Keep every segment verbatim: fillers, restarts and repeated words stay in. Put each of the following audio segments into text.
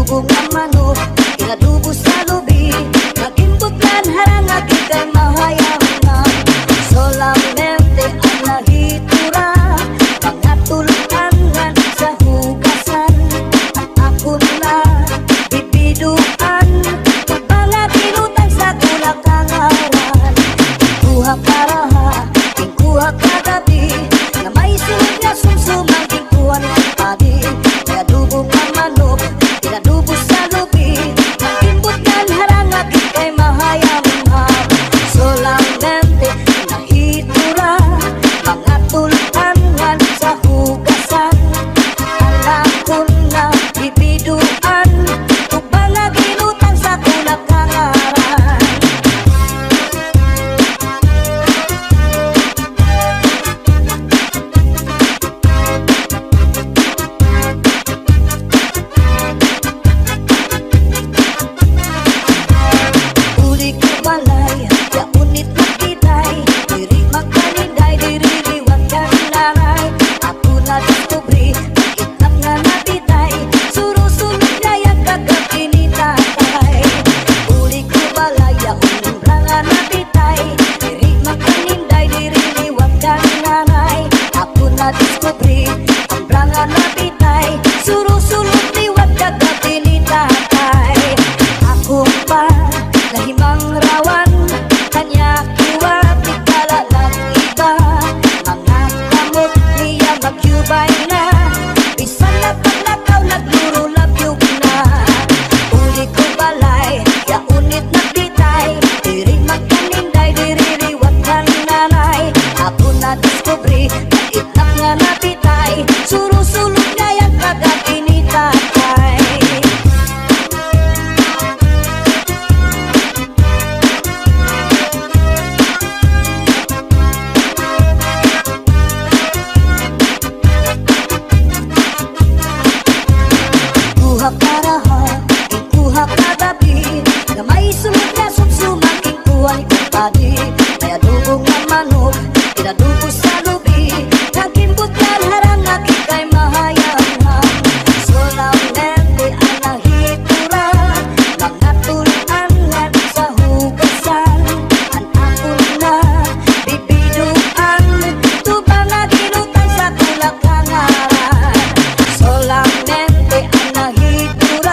Bunga manok, inadobo sa lubi, nagimbot ngan harangagi kay mahayam na. Solamente an nahitura, mga tulukan ngan sa hugasan. An akon na bibiduan, mga ginutang sa kulakangaran. Kuha karaha, kuha kagabi, nga may sulod nga sumsuman, kuha ni padi, may adobo nga manok, inadobo sa lubi, nagimbot ngan harangagi kay mahayam-ham. Solamente nahitura, mga tulukan ngan sa hugasan. An akon na bibiduan, ug mga ginutang sa kulakangaran. Uli ko balay, yaon it magbitay, diri magkaninday, diri liwat kan nanay. Ako nadiskubre, an itlap nga nabitay, surusulod ngay-an kagab-i ni tatay. Uli ko balay, yaon it nga nabitay, diri magkaninday, diri liwat kan nanay. Ako nadiskubre, an bra nga nabitay, surusulod liwat kagab-i ni tatay. Ako pa, nahimangrawan, kanya kuha, tigdala nag-iba. Mga kamot niya magyubay na, bisan napaglakaw, naglurulabyog na. Uli ko balay, yaon it nagbitay, diri magkaninday, diri liwat kan nanay. Ako nadiskubre, an itlap nga nabitay, surusulod ngay-an kagab-i ni tatay. Kuha karaha, kuha kagabi, nga may sulod nga sumsuman, kuha ni kumpadi, may adobo nga manok, inadobo sa lubi, nagimbot ngan harangagi kay mahayam-ham. Solamente an nahitura, mga tulukan ngan sa hugasan. An akon na bibiduan, tubang nga ginutang sa kulakangaran. Solamente an nahitura,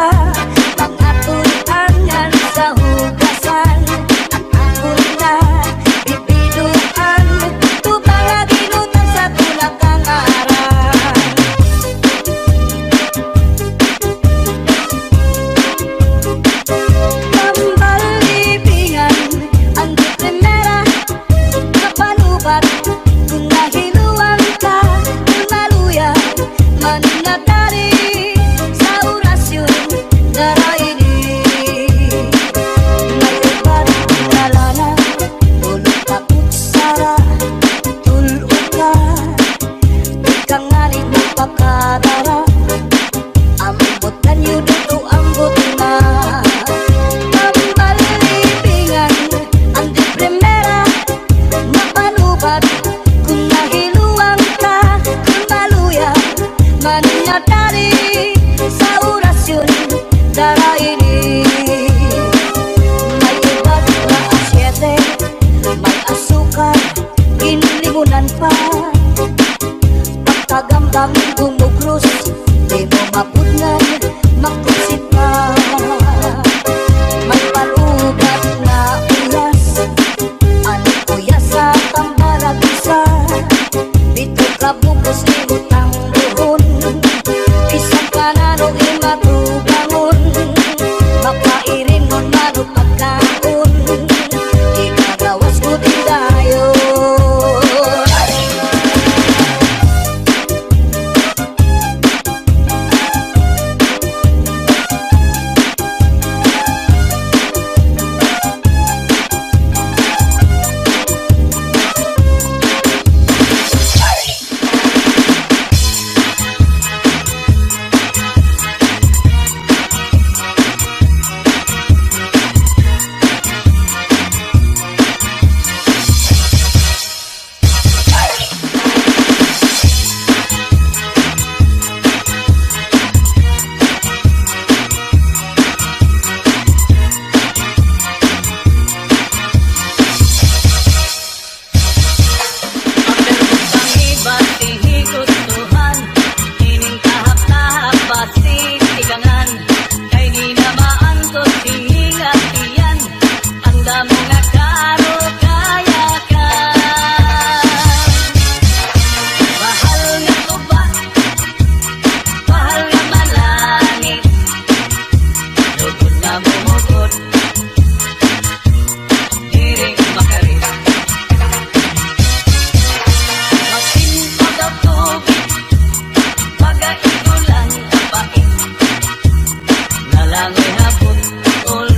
Angay habot-ol,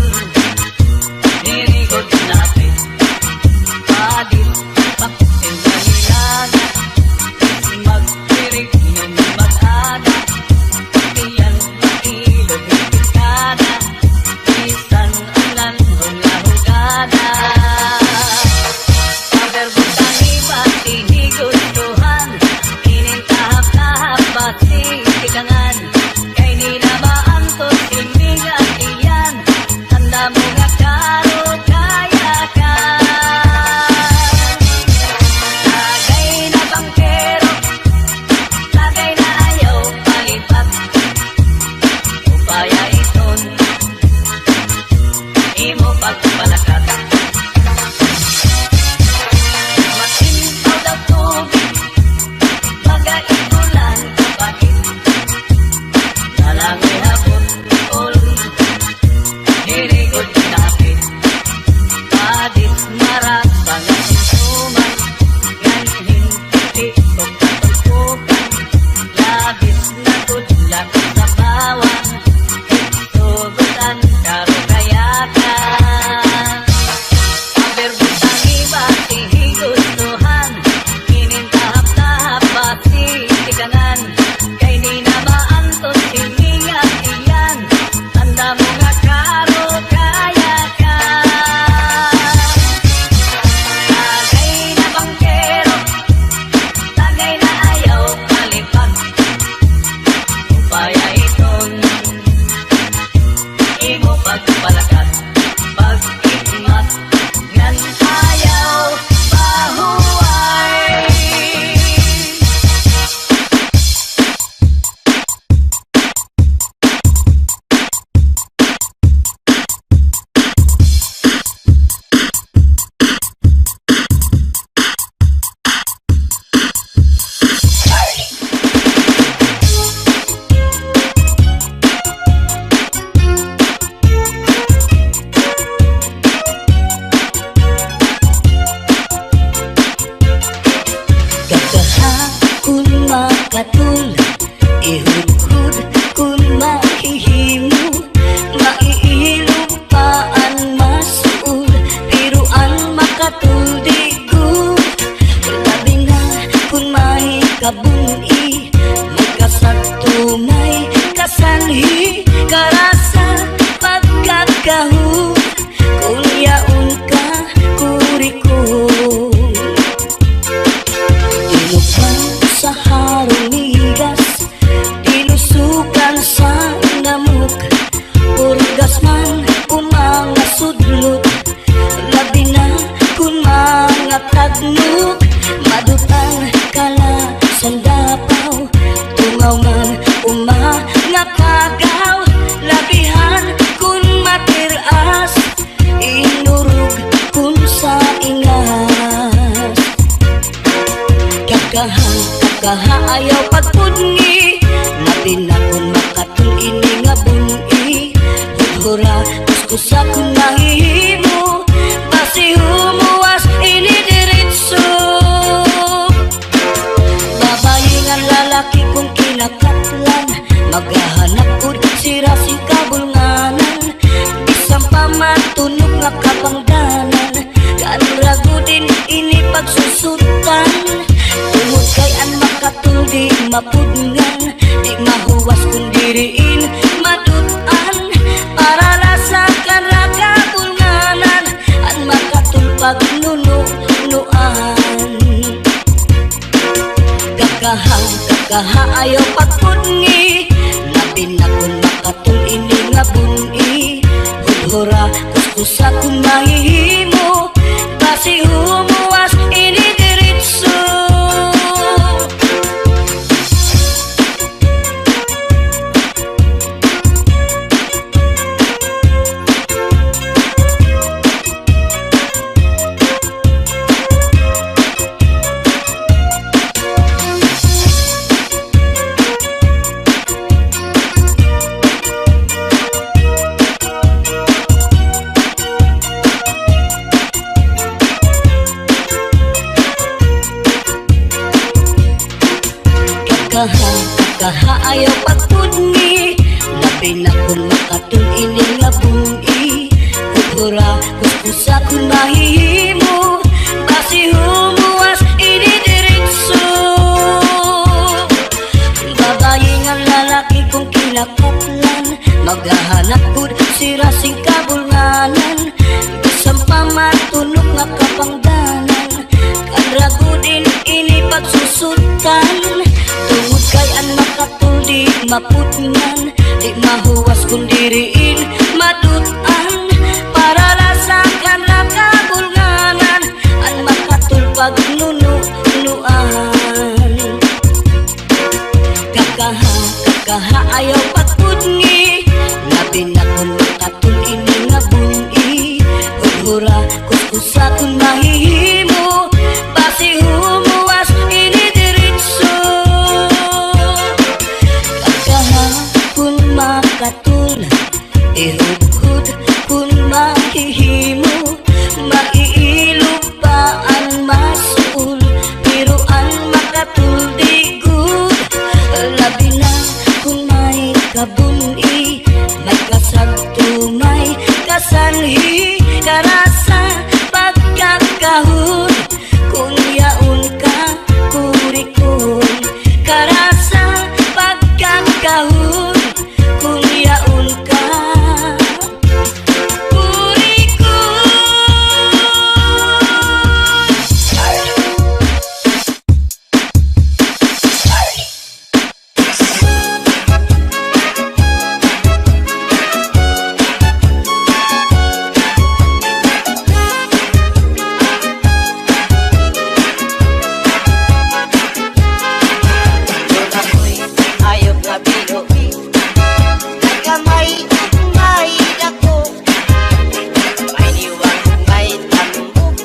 diri gud napit. Padit, paksin, manilaga. Magtirik, mag-ada. Tiyan, mailog, kada. Bisan ulan, hugahugada. Pader butangi, basi higustuhan. Inin tahap-tahap, basi tikangan. Kay di na maantos ini nga tiyan, an damo nga karukayakan. Tagay na bangkero, tagay na ayaw palipat. Upaya iton imo pagpalakat. Matintaw daw tubig, baga ito lang kapait. Nalangoy habot-ol, diri gud napit. Padit marasa nga sintuman, ngan hintiti o katulpukan. Labis na gud lakad sa bawang, higsugot an karukayakan. Pader butangi, basi higustuhan. Inin tahap-tahap, basi tikangan. Kay di na maantos ini nga tiyan, an damo nga karukayakan. Tagay na bangkero, tagay na ayaw palipat. Upaya iton imo pagpalakat, pag-igmat, ngan ayaw pahuway. Kakaha kon makatul, ihudhod kon mahihimo, maiilog pa an masuol, pero an makatul di gud. Labi na kon may kabun-i, may kasadto, may kasanhi, karasa, pagkakahu, kon yaon ka, kurikon. Tinupan sa harong migas, tinusukan sa namok, purgas man o mga sudlok, labi na kon mga tagnok, madutang ka la san dapaw, tungaw man o mga pagaw, labihan kon matir-as, inurog kon sa ingas. Kakaha, kakaha, ayaw pagpudngi, labi na kon makatul ini nga bun-i. Hudhura, kuskusa kon mahihimo, basi humuwas ini diretso. Babayi ngan lalaki kon kinakatlan, maghahanap gud sira sin kabulnganan. Bisan pa matunok nga kapangdanan, daan ra gud ini pagsusutan. Tungod kay an makatul di mapudngan, di mahuwas kon diri in madut-an. Para la sa kan ra kabulnganan, an makatul pagnununuan. Kakaha, kakaha, ayaw pagpudngi, labi na kon makatul ini nga bun-i. Hudhura, kuskusa kon mahihimo, basi humuwas ini diretso. Makatol ini nga bun-i, ug hura, kuskusa kon mahihimo, basi humuwas ini diretso. Babayi ngan lalaki kon kinakaplan, maghahanap gud sira sin kabulnganan. Bisan pa matunok nga kapangdanan, kan ra gud ini pagsusutan. Tungod kay an makatol di maputngan, di mahuwas kon diri in madut-an. Para la sa kan ra kabulnganan, an makatol pagnununuan. Kakaha, kakaha, ayaw pagpudngi. Labi na kon makatol ini nga bun-i. Ug hura, kuskusa kon mahihimo, basi humuwas ini diretso. Kakaha kon makatol, ihughod kon mahihimo, maiilo pa an masuol, pero an makatol di gud. Labi na kon may kabun-i, may kasagto, may kasanhi, karasa, pagkakahon, kon yaon ka, kurikon, karasa, pagkakahon, kon yaon ka. Ako'y hayop nga binuhi, may kamay ug may dako, may liwag ug may tambok,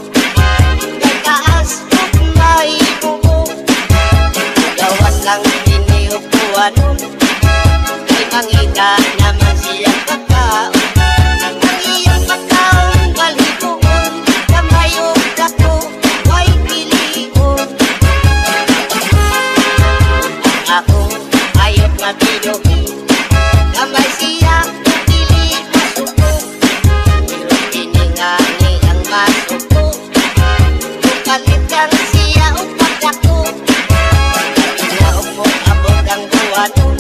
may taas ug may bubo. Gawas lang dinhi ug kuwanon, kay mangita naman siya pagkaon. Ang iyang pagkaon, balhiboon, kamay ug dako, way pilion. Ako, hayop nga binuhi, kamay siya, dili masuko. Pero kini ngani ang masuko, mopalit lang siya og pagdako. Hinaot moabot ang kuwanon,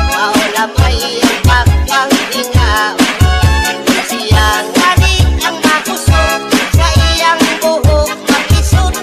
mao lamay ang pagkanghingaon. Siya ngani ang makusog sa iyang buhok, makisod.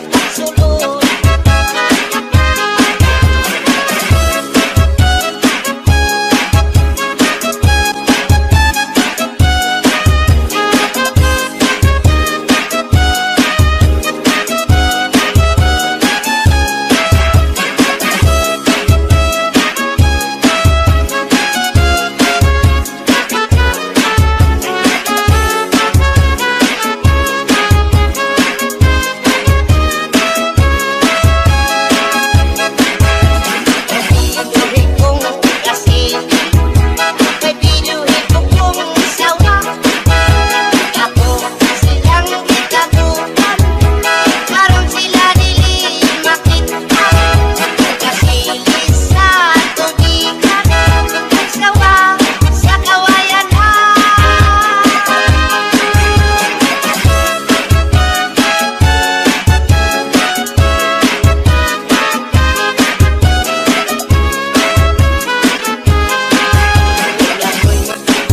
Ako'y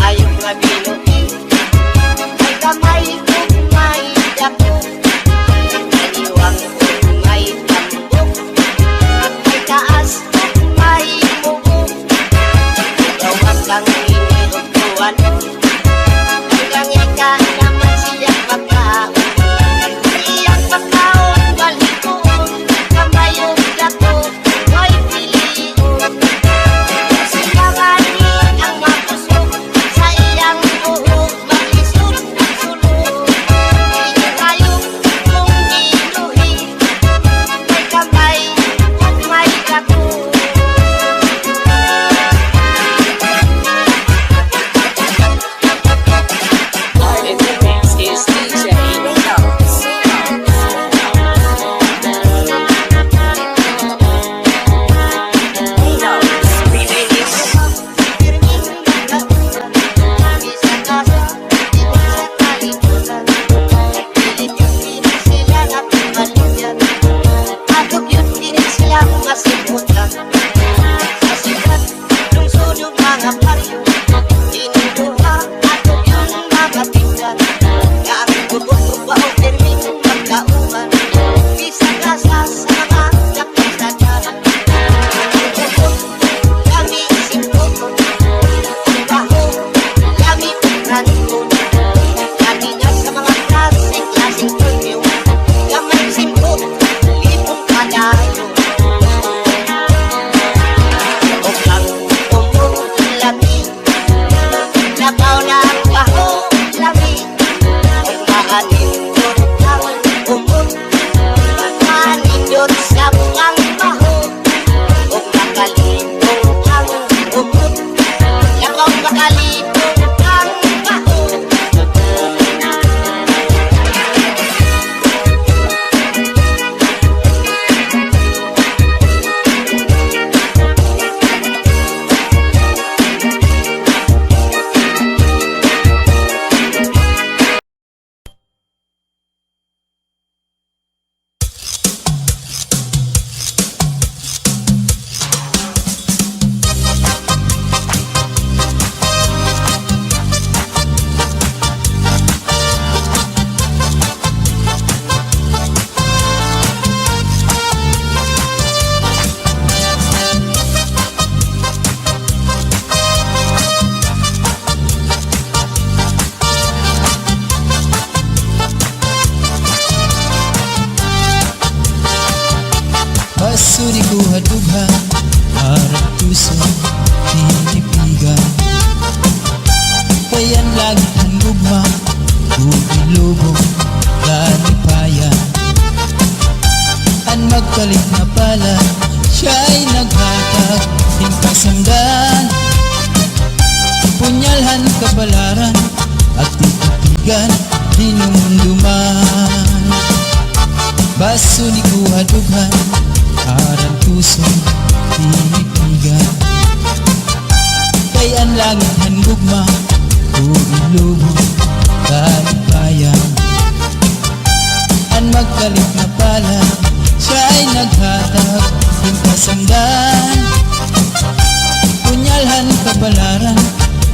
hayop nga binuhi, may kamay ug may dako, may liwag ug may tambok, may taas ug may bubo. Gawas lang dinhi ug kuwanon, kay mangita naman siya pagkaon. Iyang pagkaon, balhiboon, kamay ug dako, way pilion. Siya ngani ang makusog sa iyang buhok, makisod ang sulod. Iyang hayop kung binuhi, may kamay ug may dako. Diri ko ha dughan, aran tuson, tinipigan. Kay an langit han gugma, gugilubong, kalipayan. An magkalit nga palad, siya'y naghatag hin kasamdan. Punyal han kapalaran, at titigan, hinumduman. Baso ni kuha dughan, aran tuson, tinipigan. Kay an langit han gugma, gugilubong, kalipayan. An magkalit nga palad, siya'y naghatag hin kasamdan. Punyal han kapalaran,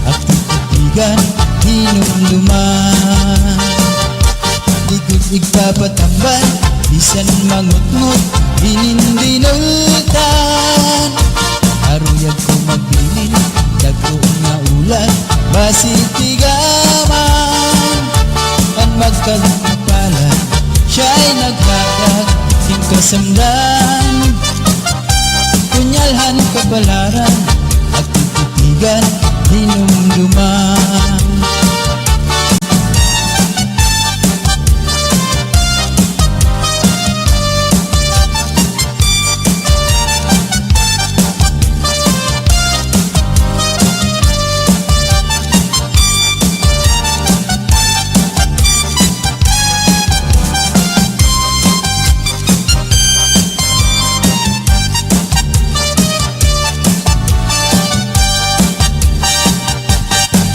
at titigan, hinumduman. Di gud igpapatambal, bisan mangutngot, inin dinultan. Aruyag ko magbilin, dagko nga ulat, basi tigaman. An magkalit nga palad, siya'y naghatag hin kasamdan. Punyal han kapalaran, at titigan, hinumduman.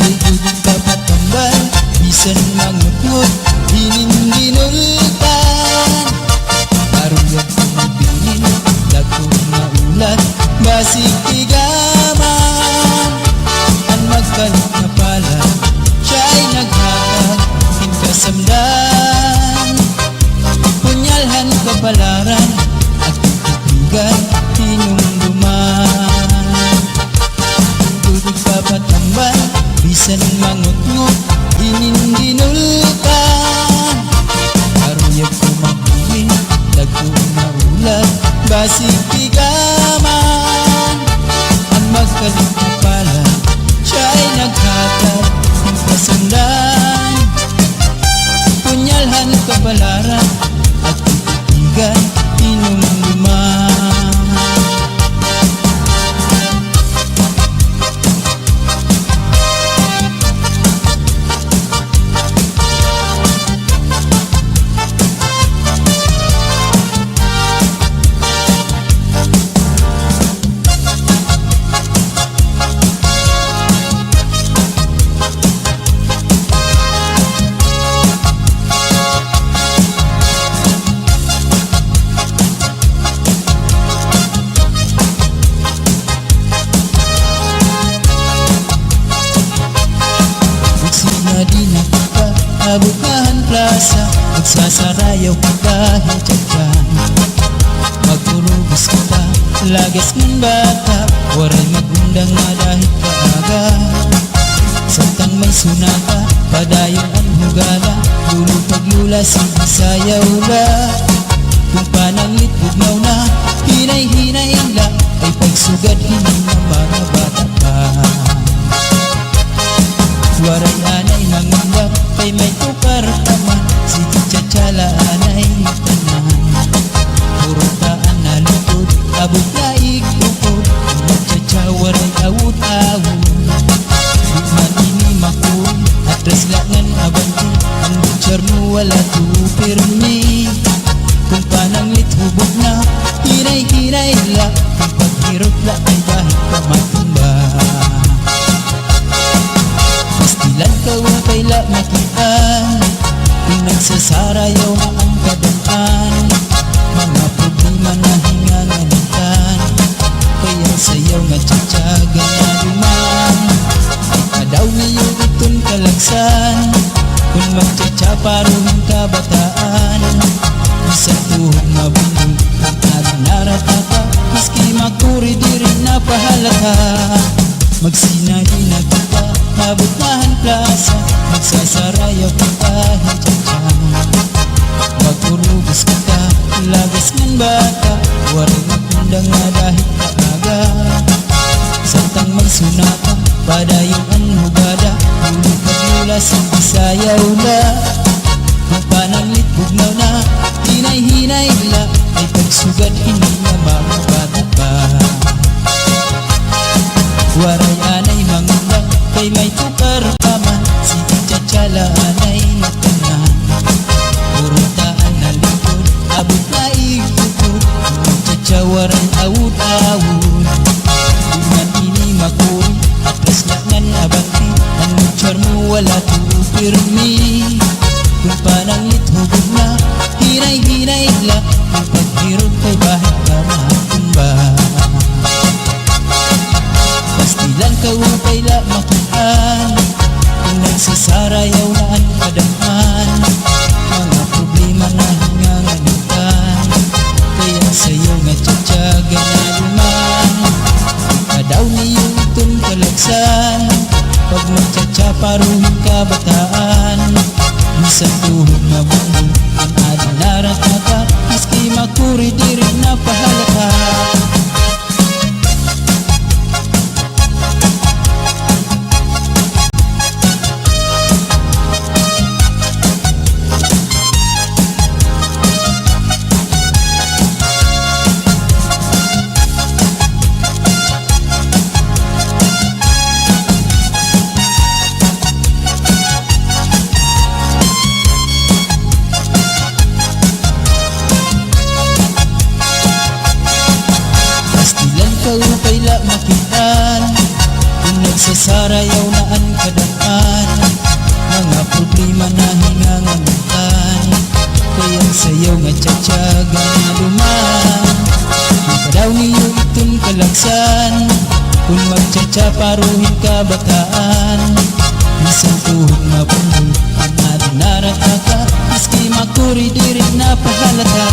Di gud igpapatambal, bisan mangutngot, inin dinultan. Aruyag ko magbilin, dagko nga ulat, basi tigaman. An magkalit nga palad, siya'y naghatag hin kasamdan. Punyal han kapalaran, at titigan, hinumduman. Di gud igpapatambal, bisan mangutngot, inin dinultan. Aruyag ko magbilin, dagko nga ulat, basi tigaman. An magkalit nga palad, siya'y naghatag hin kasamdan. Punyal han kapalaran, at titigan, hinumduman. Ugsi na dinhi kita, abot na han plasa, magsasarayaw kita hin tsa-tsa. Magkurubos kita, lagas ngan bata, waray mag-undang madahit kaaga. Samtang may sunata, padayon an hugala, lolo kag lola, sige sayaw la. Kon pananglit bugnaw na, hinay-hinay la, kay pagsugad hini nga mga bata pa. Waray anay mangundang, kay may tukar pa man, sige tsa-tsa la anay tanan. Puro ta an nalikod, abot na igtukod, magtsa-tsa waray awod-awod. Di man ini makuri, atras la ngan abante, an gobyerno wala to pirmi. Kon pananglit hubog na, hinay-hinay la, kon paghirot la kay dahit pa matumba. Pastilan ka wa kay la makit-an, kon nagsasarayaw na an kadan-an, mga problema na hingangalitan. Kay an sayaw nga tsa-tsa ganaduman, ikaw daw niyo iton kalagsan. Kon magtsa-tsa paro hin kabataan, bisan tuhod mabundol, kon adi naratata, maski makuri diri na pahalata. Magsinahina kita, abot na han plasa, magsasarayaw kita hin tsa-tsa. Magkurubos kita, lagas ngan bata, waray mag- Danga dahil maaga, samtang may sunata, padayon an hugada, ulo paglulas an Bisaya ula. Kon pananglit bugnaw na, hinay-hinay la, ay pagsugad ini nga mga bata pa. Waray anay mangundang, kay may tukar pa man, sige, chacha la anay ngatanan. Puro taan na lingkod, abot na igtukod, chacha waray awod-awod. Di man ini makuri, atras la ngan abante, an muchar mo wala tuo pirmi. Kon pananglit hugod na, hinay-hinay la, kon paghirot kay bahin ka matumba. Pastilan kaupay la makit-an, kon nagsasarayaw na an kadam-an, mga problema na hinganganutan, kay an sayaw nga chacha ganaluman. Kadaw niyo iton kalagsan, pag magchacha paruhin kabataan, bisan tuhod mabungbong, an adi naratata, maski makuri diri na pahalata. Pastilan kaupay la makit-an, kon nagsasarayaw na an kadam-an, mga problema na hinganganutan, kay an sayaw nga chacha ganaluman. Kadaw niyo iton kalagsan, kon magchacha paruhin kabataan, bisan tuhod mabungbong, an adi naratata, maski makuri diri na pahalata.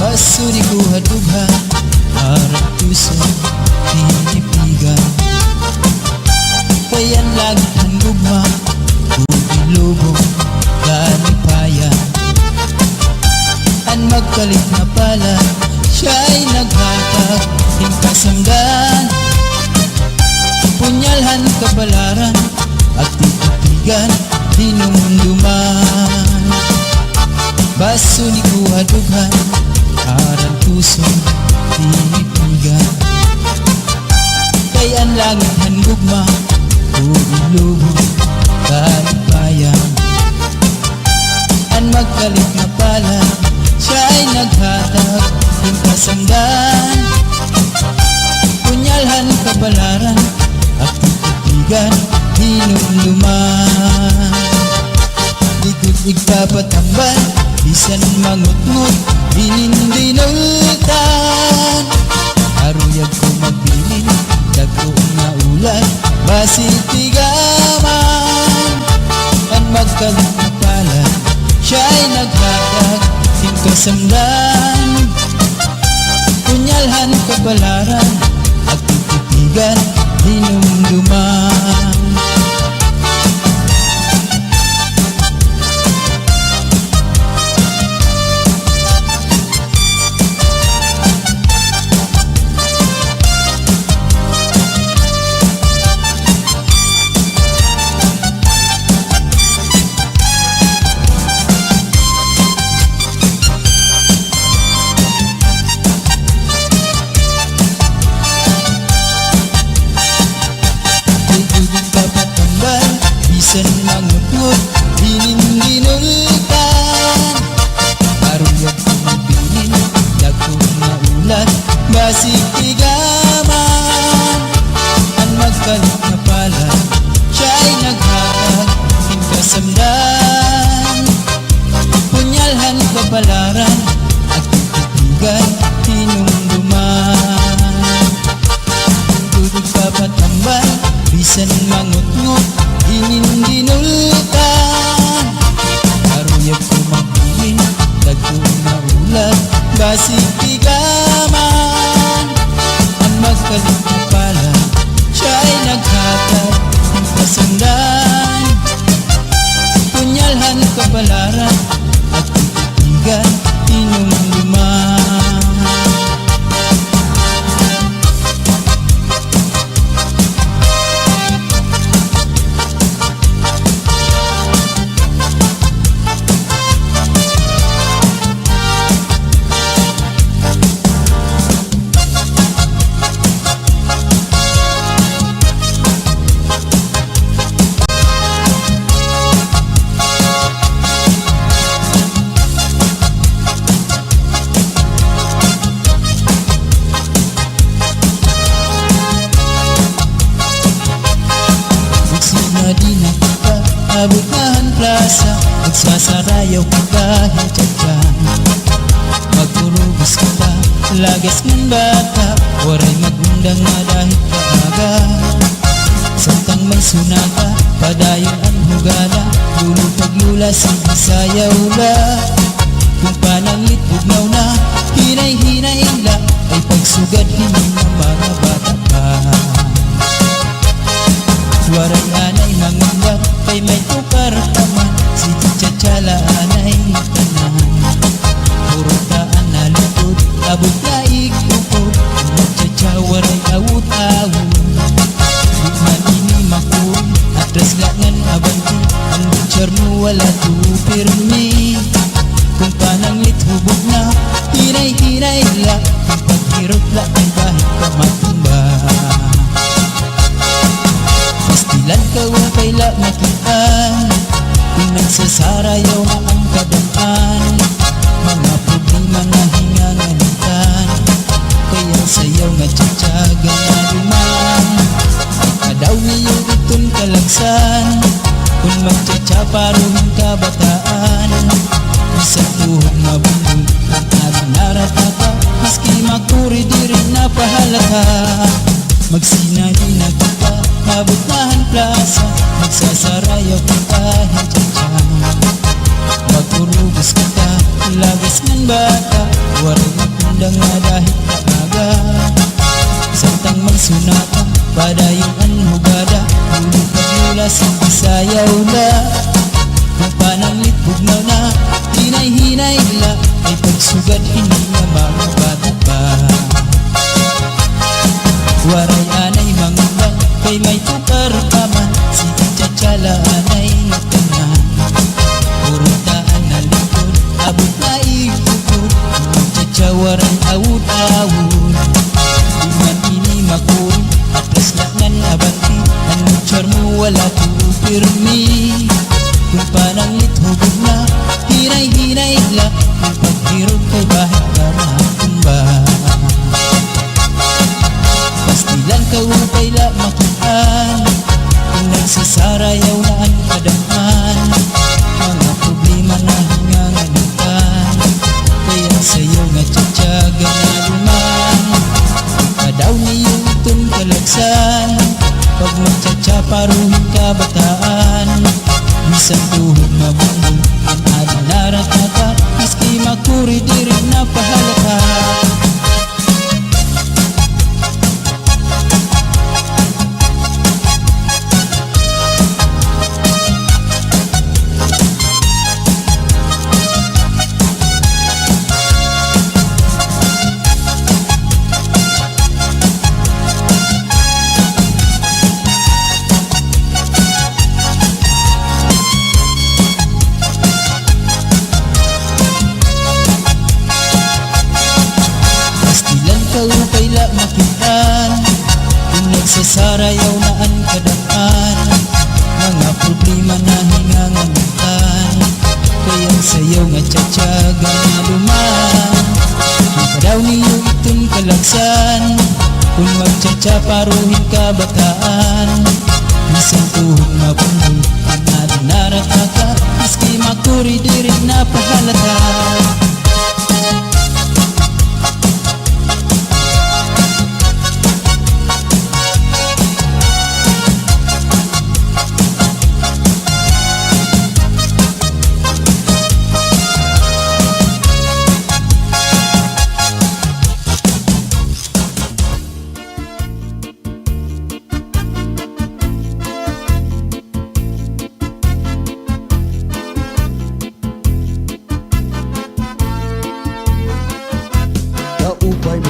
Basuri ko ha dughan, aran tuson, tinipigan. Kay an langit han gugma, bugi lubong, kalipayan. An magkalit nga palad, siya'y naghatag hin kasamdan. Punyal han kapalaran, agtitigan, hinumduman. Basuri ko ha dughan, aran tuson, tinipigan. Kay an langit han gugma, bugi lubong, kalipayan. An magkalit nga palad, siya'y naghatag hin kasamdan. Punyal han kapalaran, agtitigan, hinumduman. Di ko igpapatambal, bisan mangutngot, dinindinultan. Aruyag ko magbilin, dagko nga ulan, basi tigaman. An magkalit nga palad, siya'y naghatag hin kasamdan. Punyal han kapalaran, agtitigan, hinumduman. Palaran, akon titigan, hinumduman. Dudog papatambal, bisan mangutngot, inin dinultan. Karuyag ko magbilin, dagko nga ulat, basig tigaman. An magkalingapalan, siya ay naghatag, pasundan. Punyal han kapalaran, akon titigan, hinumduman. Ug sinadina kita, abot na han plasa, magsasarayaw kita hin tsa-tsa. Magkurubos kita, lagas ngan bata, waray mag-undang nga dahit kaaga. Samtang may sunata, padayon an hugala, lolo kag lola, sige sayaw la. Kon pananglit bugnaw na, hinay-hinay la, ay pagsugad hini nga mga bata pa. Waray anay mangamba, kay may tukar pa man, sige tsa-tsa la anay tanan. Puro taan na lipod, abot na igtukod, magtsa-tsa waray awot-awot. Di man ini makuri, atras la ngan abante, an butcher mo wala to pirmi. Kon pananglit hubog na, hinay-hinay la, kon paghirot la, kay bahit ka matumba. Pastilan ka upay la makit-an, kon nagsasarayaw na an kadam-an, mga problema na hin nga ngalitan, kay an sayaw nga tsa-tsa ganaduman. Kadaw niyo iton kalagsan, kon magtsa-tsa paro hin kabataan, bisan tuhod mabungbong, an adi naratata, maski makuri diri napahalata. Magsinadina kita, abot na han plasa, magsasarayaw kita hin tsa-tsa. Magkurubos kita, lagas ngan bata, waray mag-undang nga dahit kaaga. Samtang may sunata, padayon an hugada, lolo kag lola, sige sayaw la. Kon pananglit bugnaw na, hinay-hinay la, ay pagsugad hini nga mga bata pa. Waray anay mangamba, kay may tukar pa man, sige tsa-tsa la anay tanan. Puro taan na lipod, abot na igtukod, tsa-tsa waray awod-awod. Di man ini makuri, atras la ngan abante, an butcher mo wala to pirmi. Kon pananglit hubog na, hinay-hinay la, kon paghirot kay bahit ka matumba. Pastilan ka upay la makit-an, kon nagsasarayaw na an kadam-an, mga problema na hin nga ngalitan, kay an sayaw nga tsa-tsa ganaduman. Kadaw niyo iton kalagsan, pag magtsa-tsa paro hin kabataan, bisan tuhod mabungbong, an adi naratata, maski makuri diri napahalata. Pastilan ka upay la makit-an, kon nagsasarayaw na an kadam-an, mga problema na hin nga ngalitan, kay an sayaw nga tsa-tsa ganaduman. Kadaw niyo iton kalagsan, kon magtsa-tsa paro hin kabataan, bisan tuhod mabungbong, an adi naratata, maski makuri diri napahalata.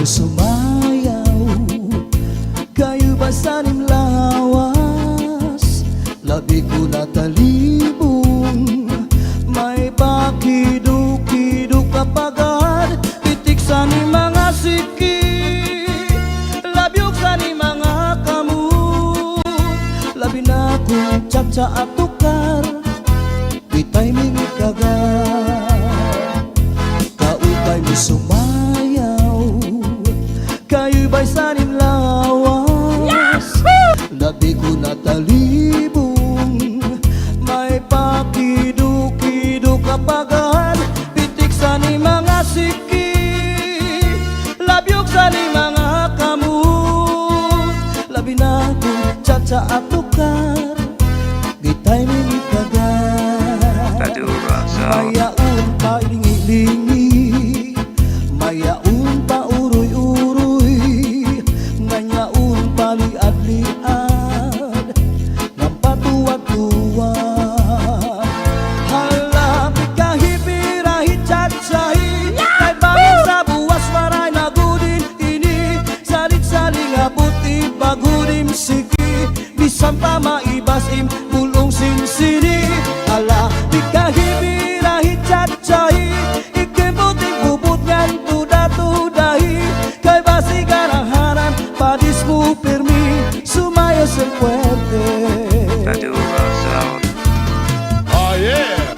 Sumayaw, kay bas-an im lawas, labi ko natalibong, may pakidukidok ka pagad, pitik san im mga siki, labyog san im mga kamot, labi na kon tsatsa at tukar, di timing ikagat. Kaupay mo sumayaw, kay bas-an im lawas. Yahoo! Labi ko natalibong, may pakidukidok ka pagad, pitik san im mga siki, labyog san im mga kamot, labi na kon tsatsa at tukar, di timing ikagat. Mayaon pa lingi-lingi, mayaon pa uroy-uroy, nganyaon pa liad-liad, ngan patuwad-tuwad. Hala, pikahi, pirahi, tsatsahi, kay bangin sa buwas waray na gud in ini, salit-sali nga buti, bag-o dim siki, bisan pa maibas im bul-ong sinsini. Hala, pikahi, pirahi, tsatsahi, ikimbuting bubot ngan tuda-tudahi, kay basig garaharan, padis mo pirmi, sumayaw sin puwerte. Oh, yeah!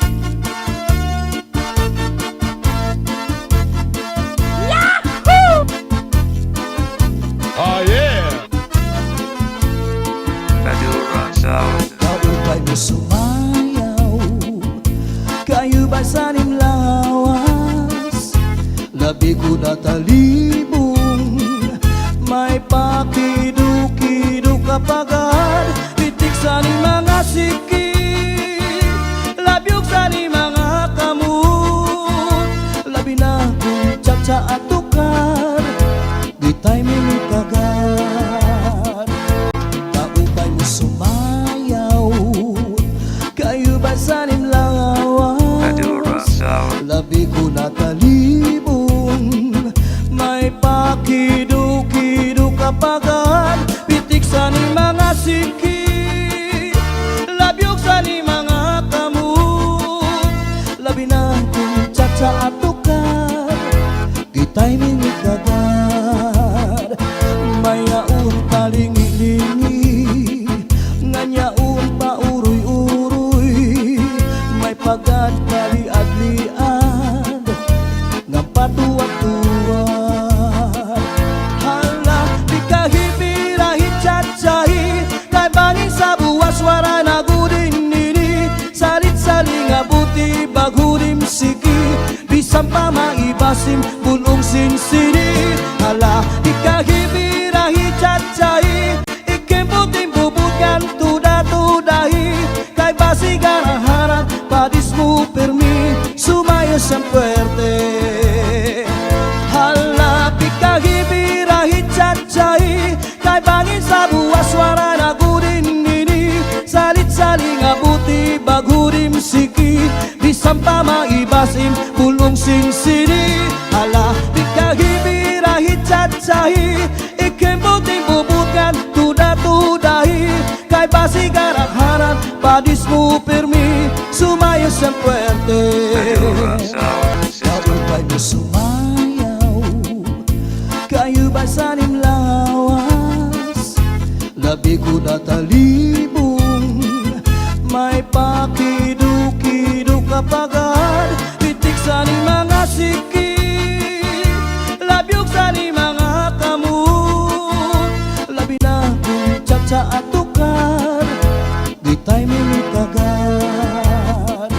Yahoo! Oh, yeah! Madura Sound. Kaupay mo sumayaw, kay bas-an im lawas, labi ko natalibong, may pakidukidok ka pagad, pitik san im mga siki, labyog san im mga kamot, labi na kon tsatsa at tukar, di timing ikagat. Kaupay mo sumayaw, kay bas-an im lawas, labi ko natalibong, may pakidukidok ka pagad, pitik san im mga siki, labyog san im mga kamot, labi na kon tsatsa at tukar, di timing ikagat. Mayaon pa lingi-lingi, nganyaon pa uroy-uroy, may pagad pa liad-liad, ngan patuwad-tuwad. Hala, pikahi, pirahi, tsatsahi, kay bangin sa buwas waray na gud in ini, salit-sali nga buti, bag-o dim siki, bisan pa maibas im bul-ong sinsini. Hala, pikahi, pirahi, tsatsahi, ikimbuting bubot ngan tuda-tudahi, kay basig garaharan, padis mo pirmi, sumayaw sin puwerte. Hala, pikahi, pirahi, tsatsahi, kay bangin sa buwas waray na gud in ini, salit-sali nga buti, bag-o dim siki, bisan pa maibas im bul-ong sinsini. Hala, pikahi, pirahi, tsatsahi, ikimbuting bubot ngan tuda-tudahi, kay basig garaharan, padis mo pirmi, sumayaw sin puwerte. Kaupay mo sumayaw, kay bas-an im lawas, labi ko natalibong, may pakidukidok ka pagad, pitik san im mga siki, labyog san im mga kamot, labi na kon tsatsa at tukar, di timing ikagat.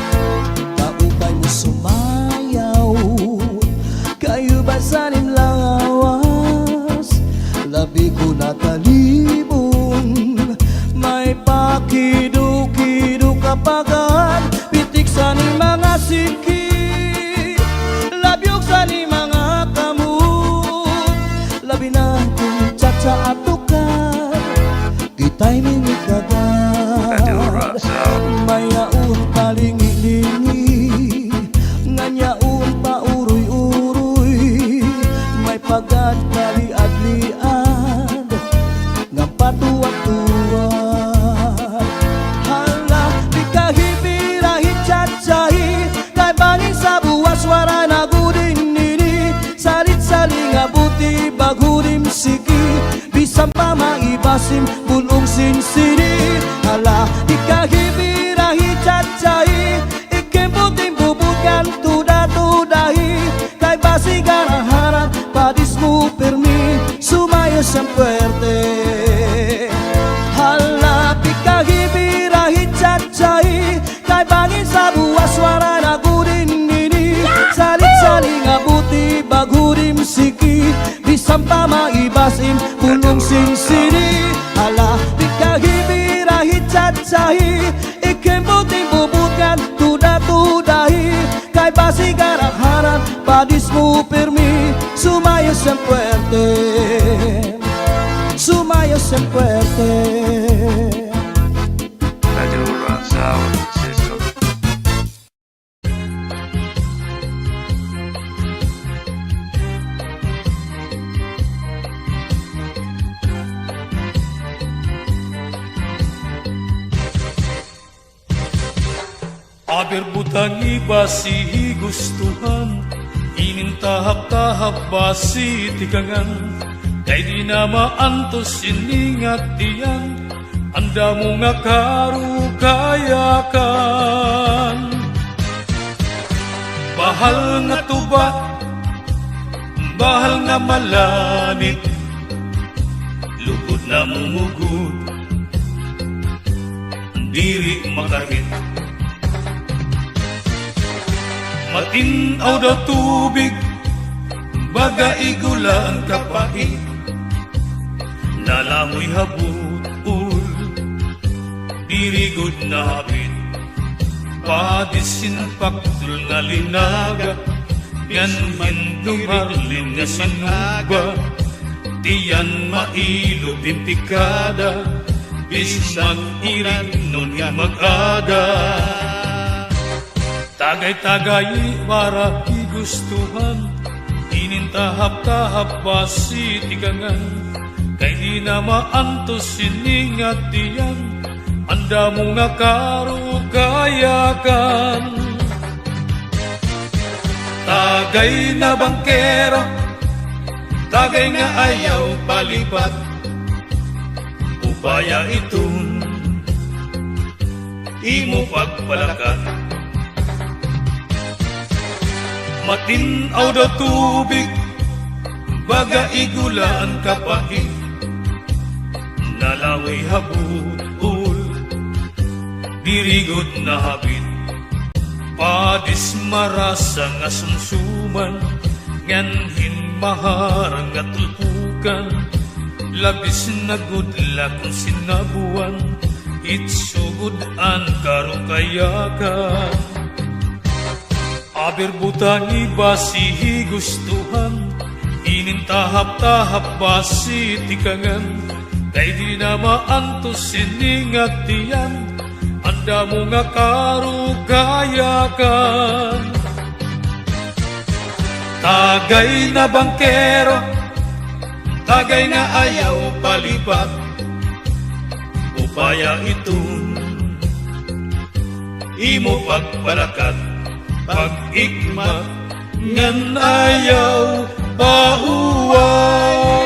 Kaupay mo sumayaw, kay bas-an im lawas, labi ko natalibong, may pakidukidok ka pagad, pitik san im mga siki, labyog Bul-ong sin sini, hala, ikahi birahi chachahi, ikembo timbo butkan tuda-tudahi, kay basi garaharan, padis mo pirmi, sumayaw siyang puwerte. Hala, ikahi birahi chachahi, kay bangin sa buwas waray na gud ini, salit-sali nga buti bag-o dimsiki, bisan pa maiba sin bul-ong sin sini. Hala, ikahi birahi chachahi, ikembo timbo butkan tuda-tudahi, kay basi garaharan, padis mo pirmi, sumayaw siyang puwerte, sumayaw siyang puwerte. Aber butangi basi higustuhan, inin tahap-tahap basi tikangan, kay di na maantos ini nga tiyan, an damo nga karukayakan. Bahal nga tuba, bahal nga malanit, lugod namumugod, diri makarit. Matin-aw daw tubig, baga igula an kapait, nalamoy ha but-ol, diri gud nahapit. Padis hin paktol nga linaga, ngan hin dumarlin nga sinuba, tiyan mailot hin pikada, bisan mag-irig-on hin mag-ada. Tagay-tagay para higustuhan, inin tahap-tahap basi tikangan, kay di na maantos ini nga tiyan, an damo nga karukayakan. Tagay na bangkero, tagay nga ayaw palipat, upaya iton imo pagpalakat. Matin-aw daw tubig, baga igula an kapait, nalamoy ha but-ol, diri gud nahapit. Padis marasa nga sumsuman, ngan hin maharang nga tulpukan, labis na gud la kon sinabuan, itso gud an karukayakan. Aber butangi basi higustuhan, inin tahap-tahap basi tikangan, kay di na maantos ini nga tiyan, an damo nga karukayakan. Tagay na bangkero, tagay nga ayaw palipat, upaya iton imo pagpalakat, pag-igmat ngan ayaw pahuwat.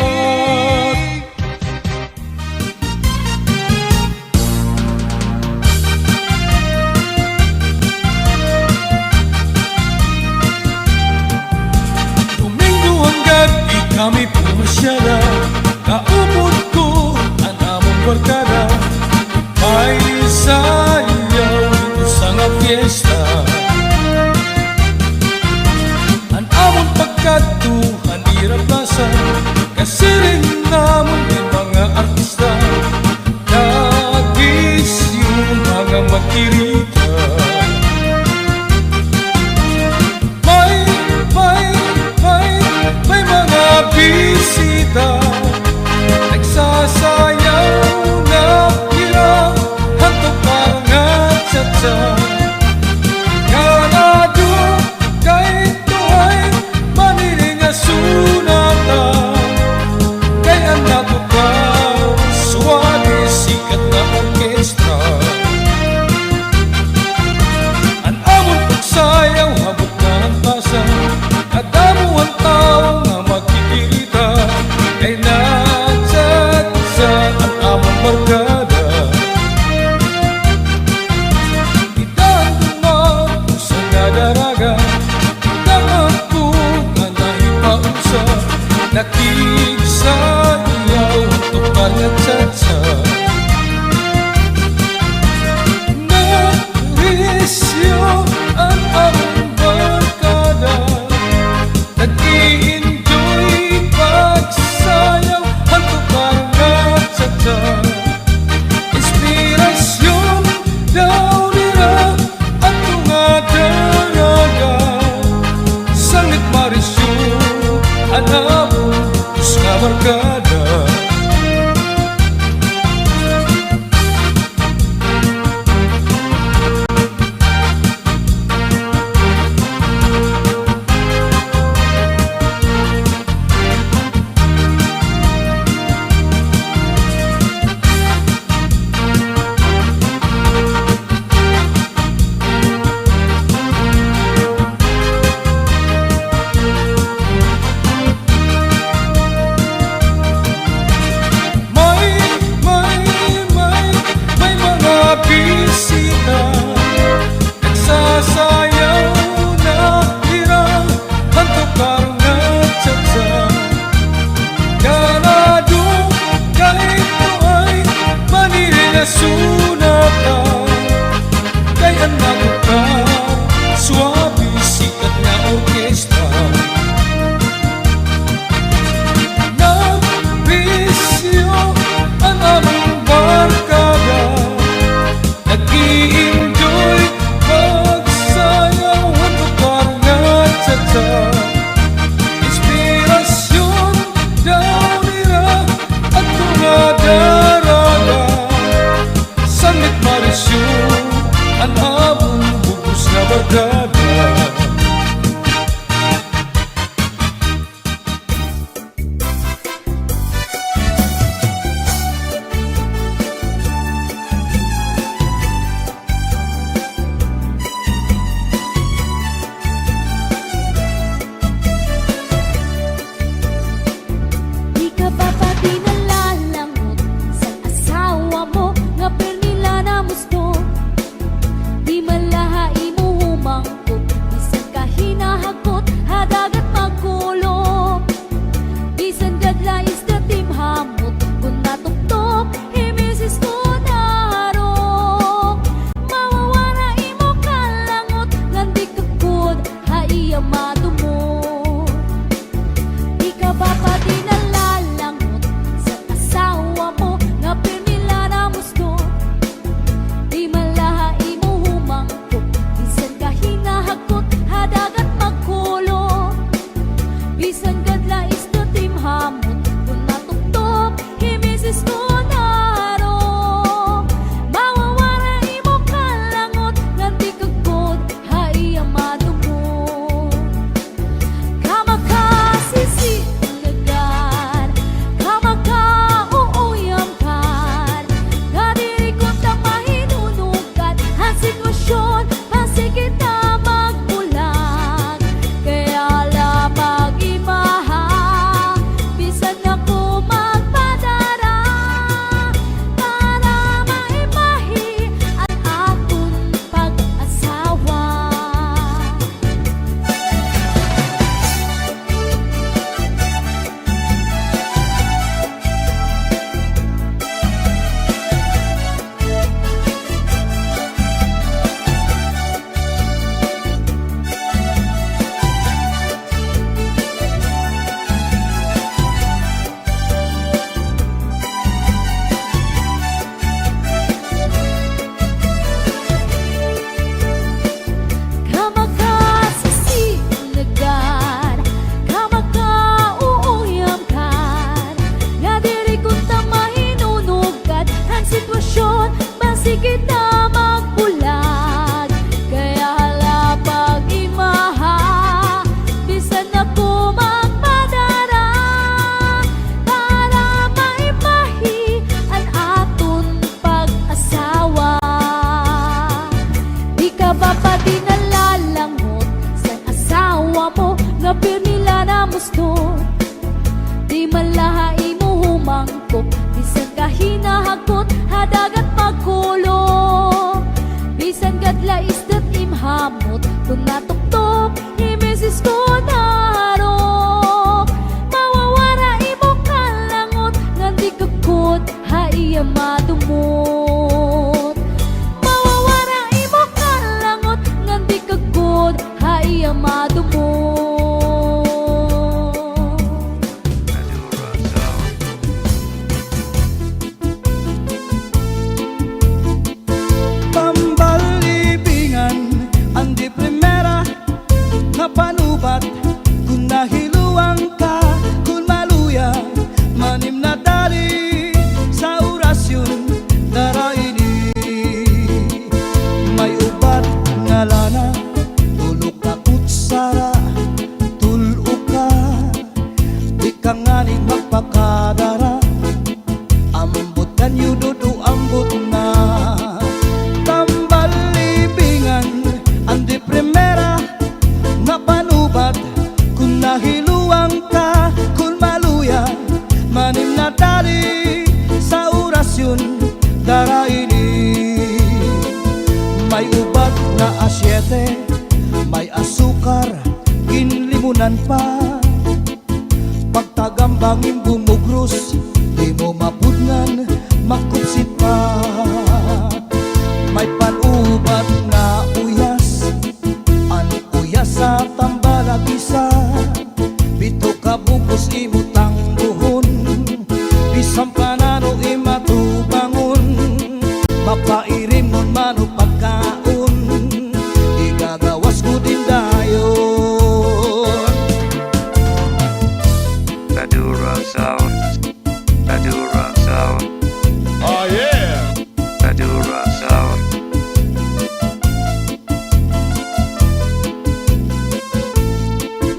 Domingo an gab-i kami pumasyada, kaupod ko an amon barkada. May sayaw didto sa nga fiesta. An amon pagkadto han ira plaza, Nakigsayaw tukar nga cha-cha. Narisyo an amon barkada. Nag-i-enjoy pagsayaw han tukar nga cha-cha. Inspirasyon daw nira adto nga daraga. Sanglit marisyo an amon bug-os nga barkada. May, may, may, may mga bisita. Nagsasayaw na hira han tukar nga cha-cha. Ganado kay ito ay manirilasyon na ta. Kay an matukar, suabe, sikat nga orkestra. Narisyo an amon barkada. Nag-i-enjoy pagsayaw han tukar nga cha-cha. Inspirasyon daw nira adto nga daraga. Sanglit marisyo an amon bug-os nga barkada. Di ka ba pati nalalangot sa asawa mo nga pirmi la namustot? Di man la ha imo humangkop, bisan ka hinahagkot ha dagat magkulop. Bisan gad la isda timhamot, kon natuktok hi misis kon harok. Mawawara imo kalangot, ngan di ka gud ha iya madumot. Di ka ba pati nalalangot sa asawa mo nga pirmi la namustot? Di man la ha imo humangkop, bisan ka hinahagkot ha dagat magkulop. Bisan gad la isda timhamot, kon natuktok hi misis kon harok. Mawawara imo kalangot, ngan di ka gud ha iya madumot. Kamakasisinugan, kamakauuyamkan, nga diri ko ta mahinunugad han sitwasyon, basi kita magbulag. Kaya la pag-imaha, bisan ako magpadara, para maimahi an aton pag-asawa. Kamakasisinugan, kamakauuyamkan, nga diri ko ta mahinunugad han sitwasyon, basi kita magbulag. Kaya la pag-imaha, bisan ako magpadara, para maimahi an aton pag-asawa. Di ka ba pati nalalangot sa asawa mo nga pirmi la namustot? Di man la ha imo humangkop, bisan ka hinahagkot ha dagat magkulop. Bisan gad la isda timhamot, kon natuktok hi misis kon harok. Mawawa iya madumo. Tambal Libingan, an di primera nga panubat, kon nahiluang ka, kon maluya, manim na dali sa orasyon, dara ini. May ubat nga lana, tulo ka kutsara, tul-o ka, di ka ngani magpakadara. Ambot kan iyo, dudu, ambot na. Tambal Libingan, an di primera nga panubat, kon nahiluang ka, kon maluya, manim na dali sa orasyon, dara ini. May ubat nga asyete, may asukar, ginlimunan pa. Pagtagambang im bumugros, di mo mapudngan, makupsit pa. May panubat nga uyas, an uyas sa tambal a gisa. Pito ka bug-os imo tangguhon, bisan pa nano im atubangon, mapairimnon man o pagkaon, igagawas ko din dayon. Madura Sound. Madura Sound. Oh, yeah! Madura Sound.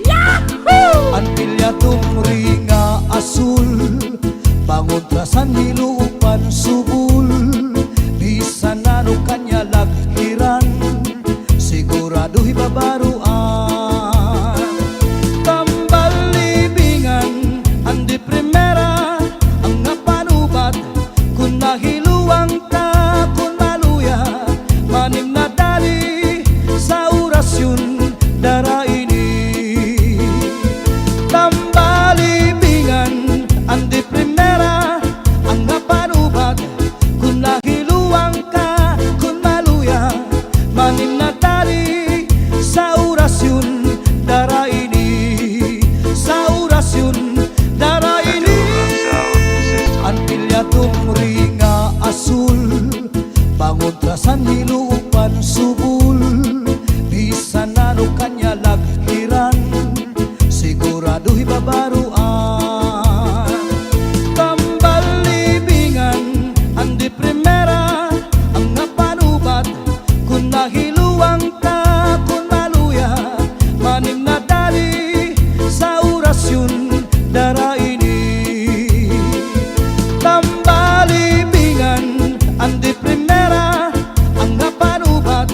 Yahoo! An pilya tumri nga asul, pangontra san hiluupan subol, bisan nano kanya lagkiran, sigurado hibabaroan. Tambal Libingan, an di primera nga panubat, kon nahiluang ka, kon maluya, manim na dali sa orasyon, dara ini. Tambal Libingan, an di primera nga panubat, kon nahiluang ka, kon maluya, manim na dali sa orasyon, dara ini. Sa orasyon, dara ini. An pilya tumri nga asul, pangontra san hiluupan subol, bisan nano kanya lagkiran, sigurado hibabaroan. Tambal Libingan, an di primera nga panubat, kon nahiluang ka, kon maluya, manim na dali sa orasyon, dara ini. Tambal Libingan, an di primera nga panubat,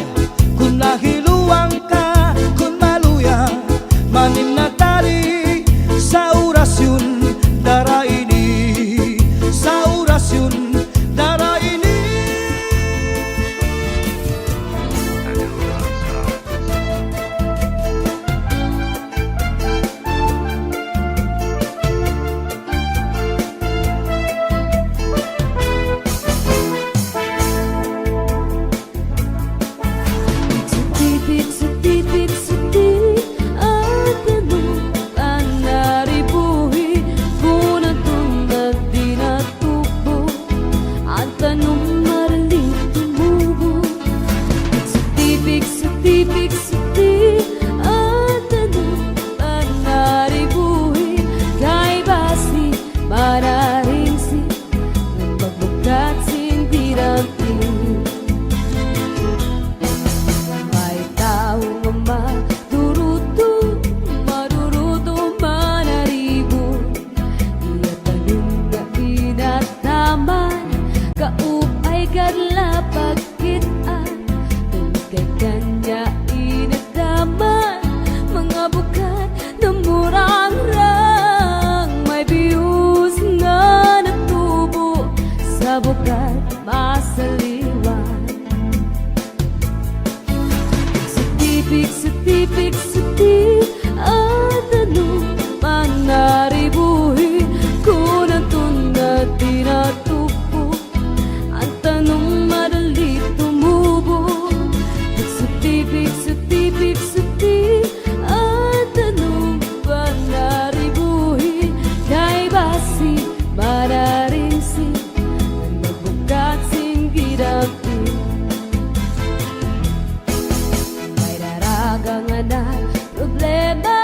kon nahiluang ka, kon maluya, manim na dali sa orasyon, dara ini. Sa orasyon, dara ini. Pigsiti, pigsiti, pigsiti, an tanum panaribuhi, kon an tungad dinatubo, an tanum madali tumubo. Pigsiti, pigsiti, pigsiti, an tanum panaribuhi, kay basi mararingsi, ngan magbukad sin didampi. May tawo nga maduruto, maduruto, manaribo. Iya tanum nga inadaman, kaupay kadla pagkit-an, tungkay kanya inadaman, mga bukad namurangrang, may bihos nga natubo sa bukad masaliwan. Pigsiti, pigsiti, pigsiti, an tanum panaribuhi, kon an tungad dinatubo, an tanum madali tumubo. Pigsiti, pigsiti, pigsiti, Problema